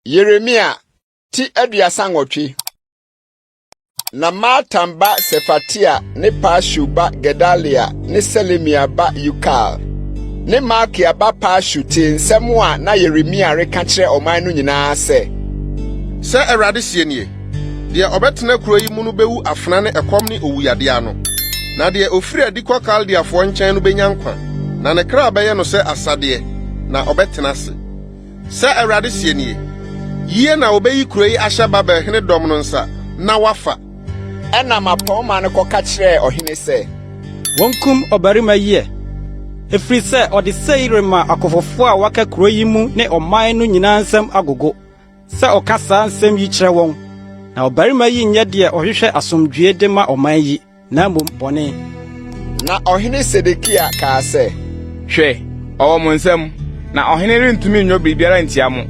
Yeremia ti 38. Na Matan ba Sefatia ne Pashur ba Gedalia ne Selemia ba Yukal ne Malkia ba Pashur tee nsɛm a na Yeremia reka kyerɛ ɔman no nyinaa sɛ, Sɛ Awurade seɛ nie, Deɛ ɔbɛtena kuro yi mu no bɛwu afena ne ɛkɔm ne owuyadeɛ ano. Na deɛ ɔfiri adi kɔ Kaldeafoɔ nkyɛn no bɛnya nkwa, na ne kra bɛyɛ no sɛ asadeɛ, na ɔbɛtena ase. Sɛ Awurade seɛ nie, Yie na wɔbɛyi kuro yi ahyɛ Babel hene dɔm no nsa, na wɔafa. Ɛnna mmapɔmma no kɔka kyerɛɛ ɔhene sɛ. Wɔnkum ɔbarima yi ɛ, ɛfiri sɛ ɔde sei rema akofofo a wɔaka kuro yi mu ne ɔman no nyinaa nsam agogo, sɛ ɔka saa nsɛm yi kyerɛ wɔn. Na ɔbarima yi nyɛ deɛ ɔhwehwɛ asomdwoe de ma ɔman yi. na mmom bɔne. Na ɔhene Sedekia kaa sɛ, Hwɛ, ɔwɔ mo nsam, na ɔhene rentumi nyɔ biribiara ntia mo.